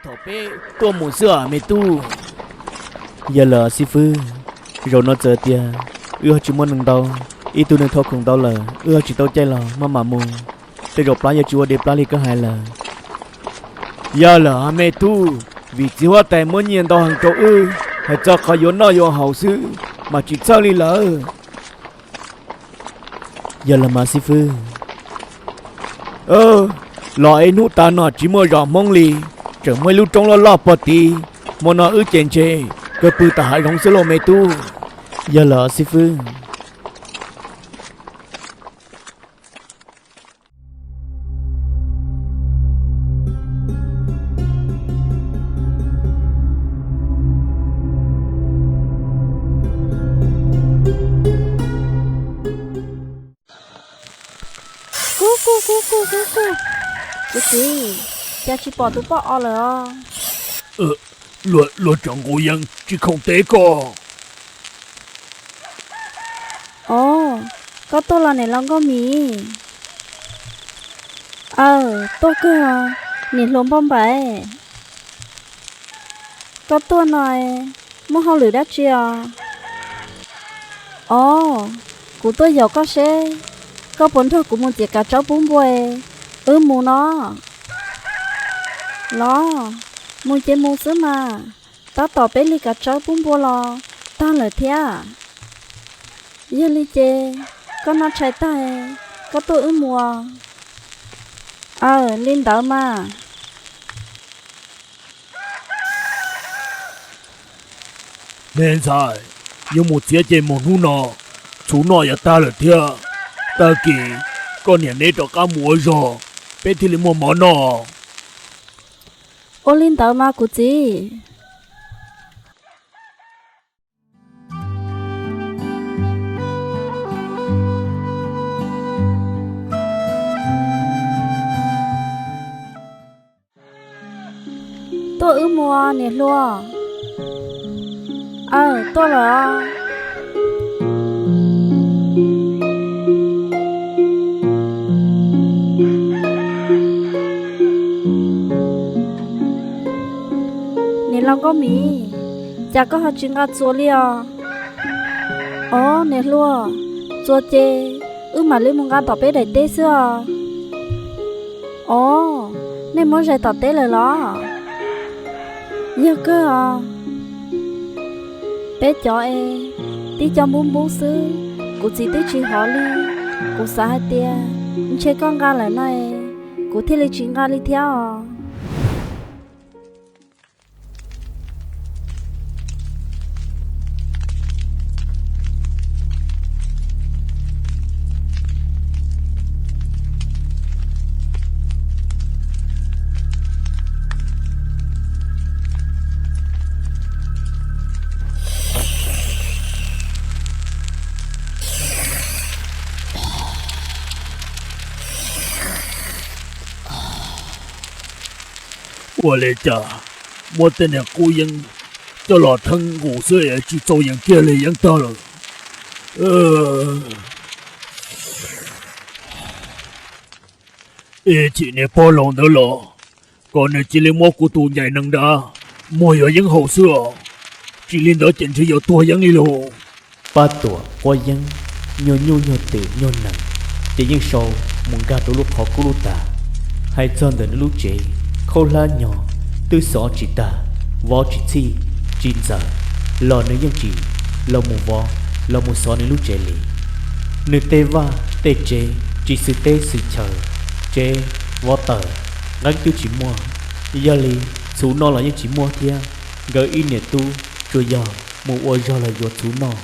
Thaum peb tuaj mus xwb os me tub. Yog lawm xib fwb, zaum no txawm tias wb ho tsis muaj neeg ntau, ib tug neeg thau khoom ntau lawm wb ho tsis tau caij los maj mam mus, tej zaum plab yuav tsis ua dej plab li koj hais lawm. Yog lawm me tub, vim txiv huab tais muab nyiaj ntau heev rau wb, hais txog qhov yuav noj yuav haus xwb mas tsis txhawj li lawm. Yog los mas xib fwb, los es hnub tas no tsis muaj zos Hmoob li, tseem muaj ib lub roob loj loj pog tid, hmo no wb ces ntshe kawg pw tom hav zoov xwb lauj me tub. Yog los xib fwb. Kub kub kub kub kub kub. Kuv txiv, cas tsis pom tus poj os lawm os? Luag tseem nqus yeeb tsis khoom teb koj. Os, koj tuaj los niam laus Nkauj Mim? Aw, tuaj kawg, niam hluas Npauj Npaim. Koj tuaj no muaj hauj lwm dab tsi os? Os, kuv tuaj yaum koj seb koj puas nrog kuv mus txiav kav tsawb pub npua, wb mus no. Los, mus ces mus xwb mas, tab tom peb li kav tsawb pub npua los tag lawm thiab. Yog li ces koj noj tshais tag, koj tuaj wb mus. Aw, li ntawd mas. Me ntxhais, yuav mus txiav ces mus hnub no, txhuv noj yuav tag lawm thiab. Tag kis koj niam neb rov qab mus ua zog, peb thiaj li muaj mov noj. Ua li ntawd mas kuv txiv. Tuaj wb mus niam hluas. Aw, tuaj lawm. Niam laus Nkauj Mim, cas koj ho tsis nqa txuas li os? Os niam hluas, txuas ces wb mam li mus nqa tom peb daim teb xwb os. Os, nej muab zais tom teb lawm los? Yog kawg os. Peb cov es tib co npub npub xwb, kuv txiv twb tsis hov li. Kuv xav hais tias ntshe koj nqa lawm no es kuv thiaj li tsis nqa li thiab os. Ua li cas muab tej niag qub yeeb coj los theeb nqus xwb es tsis txaus yees kiag li, yeeb tag lawm. Ib chim niag pog laus ntawd los kom nws cia li muab kuv tus ncaim nees nrad muag yuav yeeb haus xwb os. Tsis li ntawd ces ntshe yuav tuag yeeb li lauj. Pab Tuam quab yeeb, nyuag nyuj nyuag twm nyuag nees, ces yeej sau mus nkag rau lub qhov kub lub tag. Hais txog ntawm nws lub tsev, khaub hlab nyog, twb xov tsis tag, vov tsis txhij, tsis ntxaws, los nws yeej tsis los mus vov los mus xov nws lub tsev li. Nws tej vaj tej tsev tsis xws teb xws chaw, tsev, vov taws, nqeeb twb tsis muaj. Yog li txhuv noj los yeej tsis muaj thiab. Nkawd ib niam tub tsuas yog mus ua zog los yuav txhuv noj.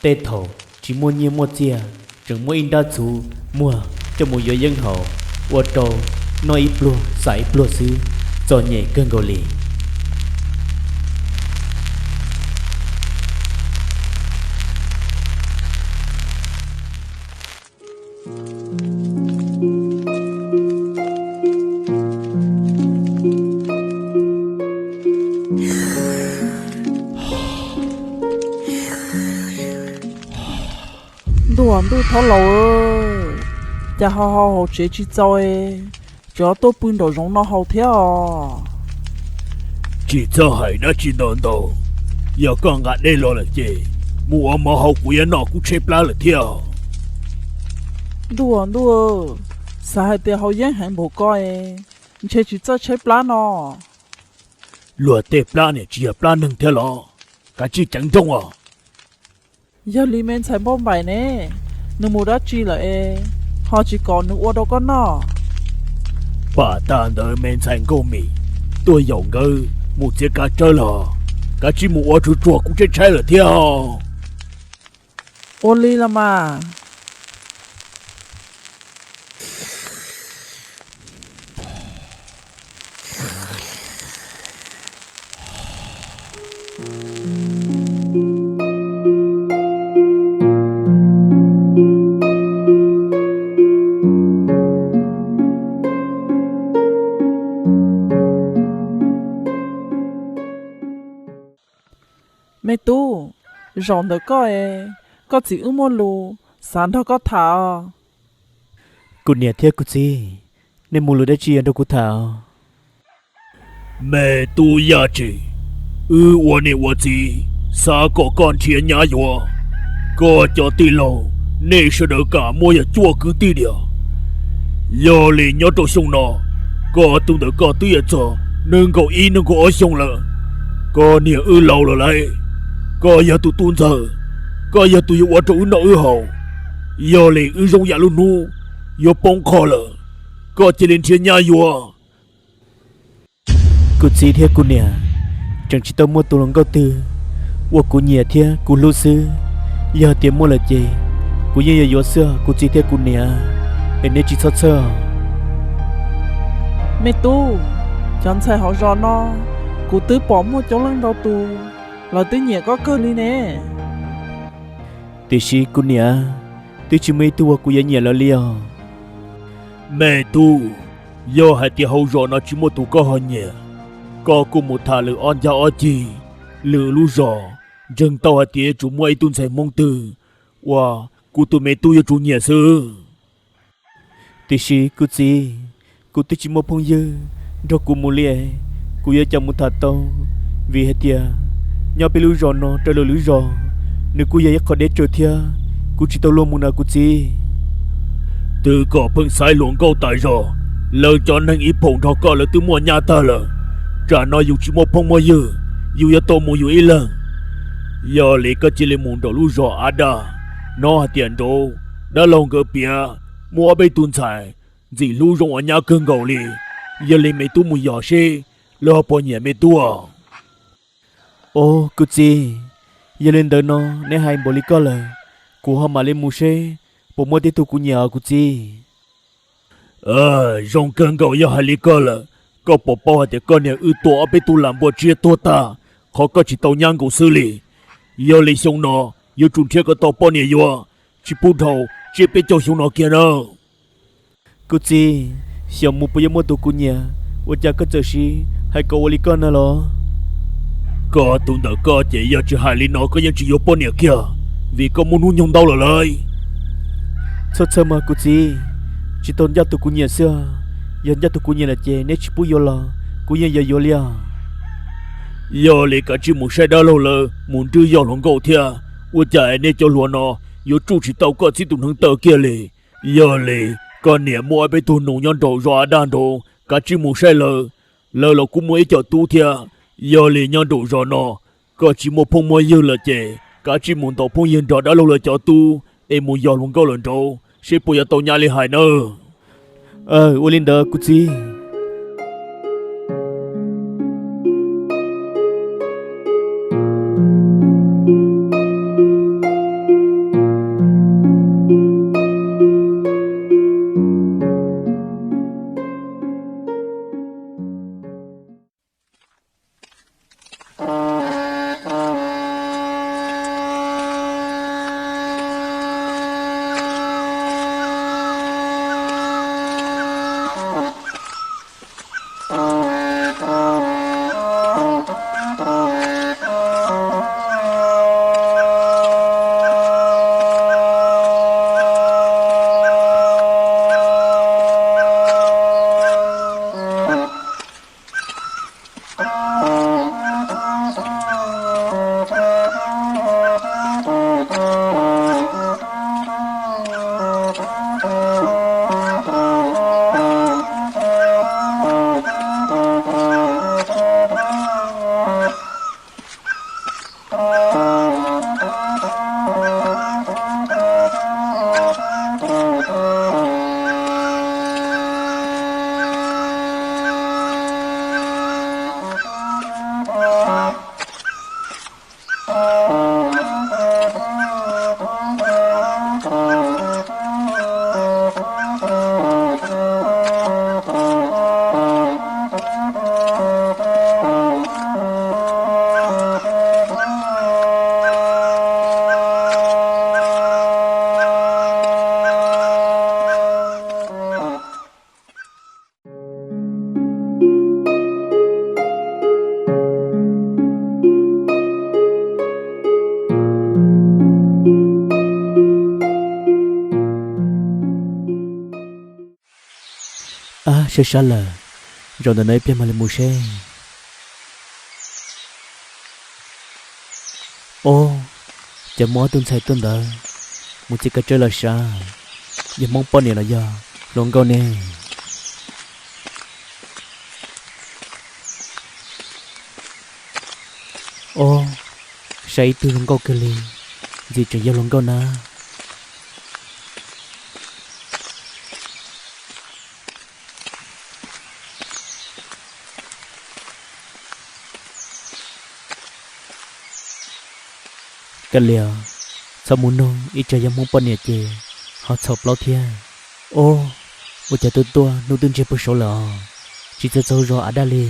Tej thaum tsis muaj nyiaj muaj txiaj, tseem muab ib nrab txhuv muag coj mus yuav yeeb haus, ua rau noj ib pluag xam ib pluag xwb, txom nyem kawg nkaus li. Ntuj, ntuj thab laus, cas ho haus tsev tsis txaus, tseem tuaj pw nraum zoov no haus thiab os. Tsis txhob hais dab tsi ntau ntau, yog koj nqa dej los lawm ces mus ua mov hauv kuv yuav noj kub tsheb plab lawm thiab. Ntuj, ntuj, xav hais tias haus yeeb heev npaum ko, ntshe tsis txawj tsheb plab no. Luag tej plab niam tsis yog plab neeg thiab los? Kav tsij ceev nrooj os. Yog li me ntxhais Npauj Npaim ne, nws mus dab tsi lawm es ho tsis kom nws ua rau koj noj? Pam tas ntawd me ntxhais Nkauj Mim tuaj yaum nkawd mus txiav kav tsawb los, kav tsij mus ua tsuag tsuag kuv tshaib tshaib lawm thiab. Ua li los mas. Me tub, zaum ntawm koj es, koj txiv wb muaj lus xav nrog koj tham os. Kuv niam thiab kuv txiv, nej muaj lus dab tsi yuav nrog kuv tham os? Me tub Yaj Tsim, wb ua niam ua txiv xav kom koj nrhiav nyab yuav. Koj cov tij laug, nej sawv daws kam muab yog cuaj kwv tij diam. Yog li nyob rau xyoo no, koj tus ntawm koj twb yuav txog nees nkaum ib nees nkaum ob xyoo lawm. Koj niam wb laus lawm lauj. Koj yog tus tub ntxawg, koj yog tus yuav ua rau wb noj wb haus. Yog li wb zoo yam lub hnub yuav poob qho lawm, koj cia li nrhiav nyab yuav. Kuv txiv thiab kuv niam tseem tsis tau muaj tus hluas nkauj twg uas kuv nyiam thiab kuv hlub xwb. Yog tias muaj lawm ces kuv yeej yuav yuav xwb kuv txiv thiab kuv niam, es neb tsis txhob txhawj. Me tub, cov ntxhais hauv zos no kuv twb pom muaj coob leej ntau tus, lawv twb nyiam koj kawg li ne. Tiam sis kuv niam, twb tsis muaj ib tug uas kuv yuav nyiam lawv li os. Me tub, yog hais tias hauv zos no tsis muaj tus koj ho nyiam, koj kuj mus tham lwm ob ncag ob cig, lwm lub zos, ntseeg tau hais tias yuav tsum muaj ib tug ntxhais Hmoob twg uas kuv tus me tub yuav tsum nyiam xwb. Tiam sis kuv txiv, kuv twb tsis muaj phooj ywg nrog kuv mus li es, kuv yuav cas mus tham tau? Vim hais tias nyob peb lub zos no raws lwm lub zos, nws kuj yog ib qho deb tsawg thiab, kuv tsis tau luag mus na kuv txiv. Twb kom pheej xaiv hluas nkauj tas zog, lawv cov neeg ib phaum nrog koj lawv twb muaj nyab tag lawm. Tsam no yus tsis muaj phooj muaj ywg, yus yuav tau mus yus ib leeg. Yog li koj cia li mus nraum lub zos Ab Daj, hnov hais tias nraud dab laug nkawd piav muaj ob peb tug ntxhais ntxim hlub zoo ua nyab kawg nkaus li. Yog li me tub mus yos seb lawv ho puas nyiam me tub. Os kuv txiv, yog li ntawd no neb hais npaum li koj lawm, kuv ho mam li mus seb puas muaj tib tug kuv nyiam os kuv txiv. Zoo kawg nkaus yog hais li koj lawm, koj puas paub hais tias koj niam wb tua ob peb tug lam npua tsiab tuag tag, qhov koj tsis tau nyab nkaus xwb li. Yog li xyoo no yuav tsum nrhiav kom tau poj niam yuav, tsis pub dhau tsiab peb caug xyoo no kiag na. Kuv txiv, xyov mus puas yuav muaj tus kuv nyiam, ua cas koj txawm siv hais kom ua li koj na los? Koj tus ntawm koj ces yog tsis hais li no koj yeej tsis yuav poj niam kiag, vim koj muaj hnub nyoog ntau lawm lauj. Txhob txhawj mas kuv txiv, tsis tau ncaj tus kuv nyiam xwb. Yog ncaj tus kuv nyiam lawm ces neb tsis pub yuav los kuv yeej yuav yuav li os. Yog li kav tsij mus saib dab laug lawv mus nrwb yog hluas nkauj thiab, ua cas es nej cov hluas no yuav tsuj tsis tau koj txiv tus hneev taw kiag li. Yog li koj niam muaj ob peb tug nus nyob nraum zos Ab Daj nraud, kav tsij mus saib lawv, lawv los kuj muaj ib co tub thiab. Yog li nyob nraum zos no koj tsis muaj phooj muaj ywg lawm ces kav tsij mus ntaus phooj ywg nrog dab laug lawv cov tub es mus yog hluas nkauj lawm nraud seb puas yuav tau nyab li hais nawb. Ua li ntawd kuv txiv. Ab, sab sab lawm, zaum ntawm no ib pliag mam li mus seb. Ob, cas muaj ob tug ntxhais tuaj ntawd, mus txiav kav tsawb los sav, yog Hmoob poj niam los yog hluas nkauj ne? Ob, saib ib tug zoo nkauj kawg li, ntxim tseem yog hluas nkauj na. Kav liam, txhob mus nug, ib tsam yog Hmoob poj niam ces ho txhaum plaub thiab. Ob, ua cas tuaj tuaj hnub twb ntsiag puag saud lawm os, tsis txawj txog zos av daj li.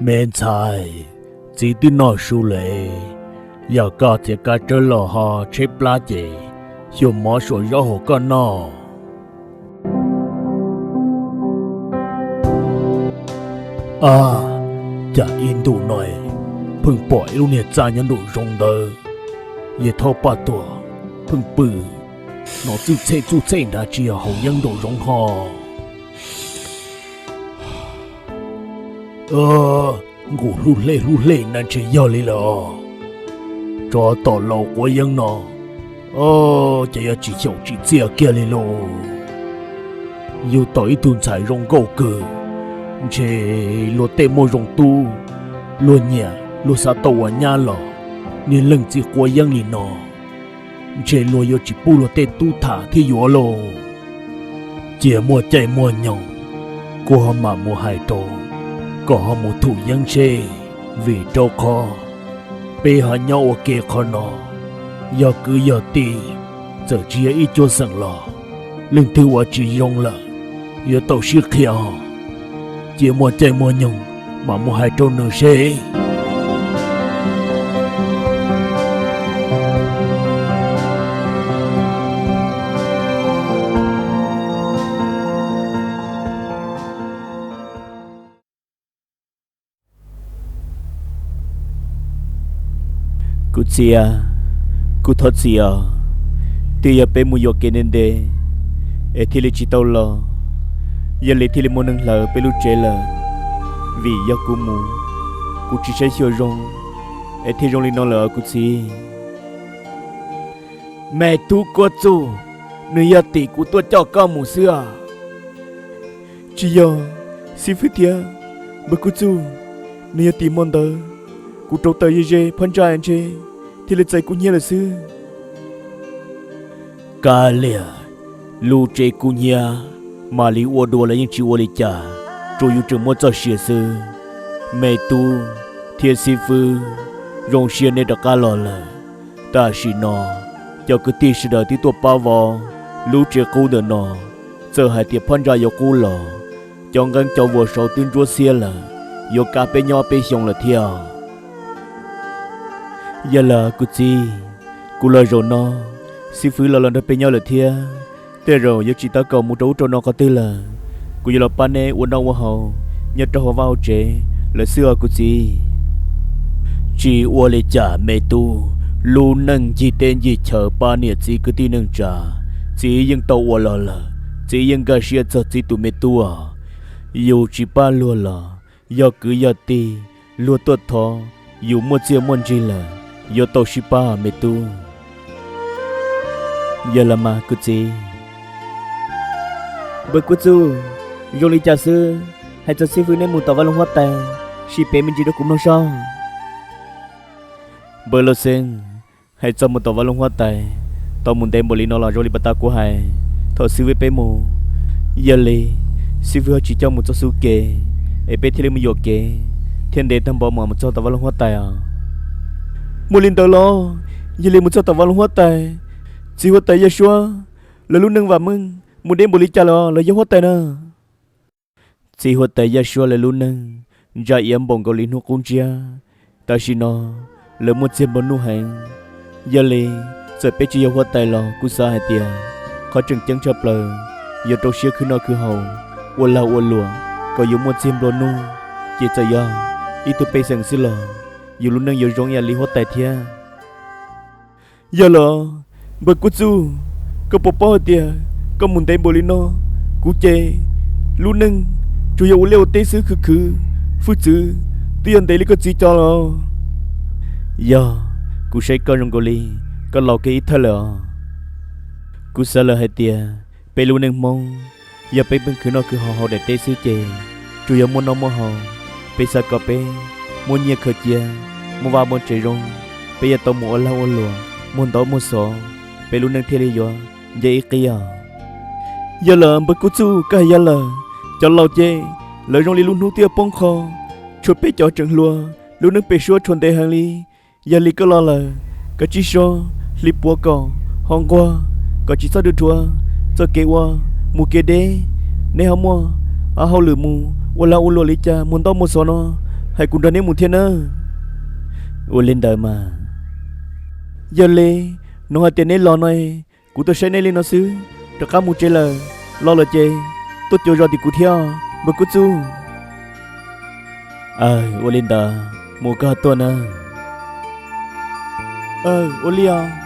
Me ntxhais, txiv twb noj su lawm, yog koj txiav kav tsawb los ho tshaib plab ces xyuas mov suam zaub hauv koj noj. Ab, cas ib ntus no pheej pom ib lub niag txaj nyob nraum zoov ntawd, yawg Thaub Paj Tuam pheej pw no txwj txhej txwj txhej nrad tsis yog haus yeeb nraum zoov ho. Nqus hlub hlej hlub hlej na ntshe yog li lawm os. Tsov tom laus quav yeeb no, ces yuav tsis xyaum tsis txiaj kiag li lauj. Yug tau ib tug ntxhais zoo nkauj kawg, ntshe luag tej muaj zoo tub, luag nyiam luag xav tau ua nyab los niag leej txiv quav yeeb li no, ntshe luag yuav tsis pub luag tej tub tham thiab yuav lauj. Cia muaj caij muaj nyoog, kuv ho mam mus hais rau, kom ho mus thum yeeb seb, vim rau qhov peb ho nyob ua ke qhov no, yog kwv yog tij, txawm tsis yog ib cuab xeem los leej twg ua tsis zoo lawm yuav tau sib qhia. Cia muaj caij muaj nyoog mam mus hais rau nws seb. Kuv txiv, kuv thov txim os. Twb yog peb mus yuam kev ntev ntev es thiaj li tsis tau los, yog li thiaj li muaj neeg hlawv peb lub tsev lawm. Vim yog kuv mus, kuv tsis saib xyuas zoo es thiaj zoo li no lawm os kuv txiv. Me tub Kuab Txuj, nws yog tim kuv tuaj coj koj mus xwb os. Tsis yog, xib fwb thiab npawg Kuab Txuj, nws yog tim hmo ntawd kuv rauv taws ze ze phab ntsa ntshe thiaj li txais kub hnyiab lawm xwb. Kav liam, lub tsev kub hnyiab mam li ua dua los yeej tsis ua li cas, tsuas yus tseem muaj txoj sia xwb. Me tub thiab xib fwb, zoo siab nej rov qab los lawm. Tam sim no cov kwv tij sawv daws twb tuaj pab vov lub tsev qub ntawm no. Txawm hais tias phab ntsa yuav qub los, cov nqeeb cov vuas saud twb ntsuab xiab lawm, yuav kav peb nyob peb xyoo lawm thiab. Yog lawm kuv txiv, kuv los zaum no, xib fwb los los nrog peb nyob lawm thiab. Tej zaum yuav tsis tau kom mus rau ub rau no qhov twg lawm. Kuv yuav los pab neb ua noj ua haus nyob rau hauv vaj hauv tsev lawm xwb os kuv txiv. Tsis ua li cas me tub, lub neej ncig teb ncig chaw pab niam txiv kwv tij neej tsa, txiv yeej tau ua los lawm, txiv yeej nkag siab txog txiv tus me tub. Yus tsis pab luag los yog kwv yog tij, luag tuaj thov, yus muaj txiaj muaj ntsig lawm, yuav tau sib pab me tub. Yog los mas kuv txiv. Npawg Kub Txuj, zoo li cas xwb, hais txog xib fwb neb mus tom vaj loog huab tais, sim pem me ntsis rau kuv mloog soj. Npawg Lauj Xeeb, hais txog mus tom vaj loog huab tais, tau mus ntev npaum li no los zoo li pas tas kuv hais, thaum xib fwb peb mus, yog li xib fwb ho tsis coj mus txoj xub kev, es peb thiaj li mus yuam kev thiab ntev tag npaum mam mus txog tom vaj loog huab tais os. Muaj li ntawd los, yog li mus txog tom vaj loog huab tais, txiv huab tais Yaj Suab lawv lub neej vam meej mus deb npaum li cas los lawv yog huab tais na? Txiv huab tais Yaj Suab lawv lub neej ntsa iav npaum nkaus li hnub qub ntsiab. Tam sim no lawv muaj txiag nplua nuj heev. Yog li, txawm peb tsis yog huab tais los kuv xav hais tias qhov tseem ceeb tshaj plaws yog rau siab khwv noj khwv haus, ua lag ua luam kom yus muaj txiag nplua nuj, ces txawm yog ib tug pej xeem xwb los yus lub neej yuav zoo ib yam li huab tais thiab. Yog los, npawg Kub Txuj, koj puas paub hais tias koj mus ntev npaum li no, kuv ces lub neej tsuas yog ua liaj ua teb xwb khwv khwv, hwj txwv twb yog ntev li koj txiv cov los? Yog, kuv saib koj zoo nkaus li koj laus kiag ib thawj lawm os. Kuv xav lawm hais tias peb lub neej Hmoob, yog peb pheej khwv noj khwv haus hauv daim teb xwb ces tsuas yog muaj noj muaj haus. Peb xav kom peb muaj nyiaj khaws cia, muaj vaj muaj tsev zoo, peb yuav tau mus ua lag ua luam, muag ntaub muag xov, peb lub neej thiaj li yuav nce ib qib os. Yog lawm npawg Kub Txuj, koj hais yog lawm. Cov laus ces lawv zoo li lub hnub twb yuav poob qho, tshuav peb cov tseem hluas lub neej pem suab tshuav ntev heev li. Yog li koj los lawm, koj tsij so, hliv puav kom ho nquag, kom tsis txhob dhuav txoj kev ua mus kev deb. Neb ho muaj hauj lwm mus ua lag ua luam li cas, muag ntaub muag xov no, hais kuv nrog neb mus thiab nawb. Ua li ntawd mas, yog li, hnov hais tias neb los no, kuv tuaj saib neb li no xwb, rov qab mus tsev lawm. Los lawm ces tuaj cuag zos tim kuv thiab, npawg Kub Txuj. Aw, ua li ntawd mus koj tuaj nawb. Aw, ua li os.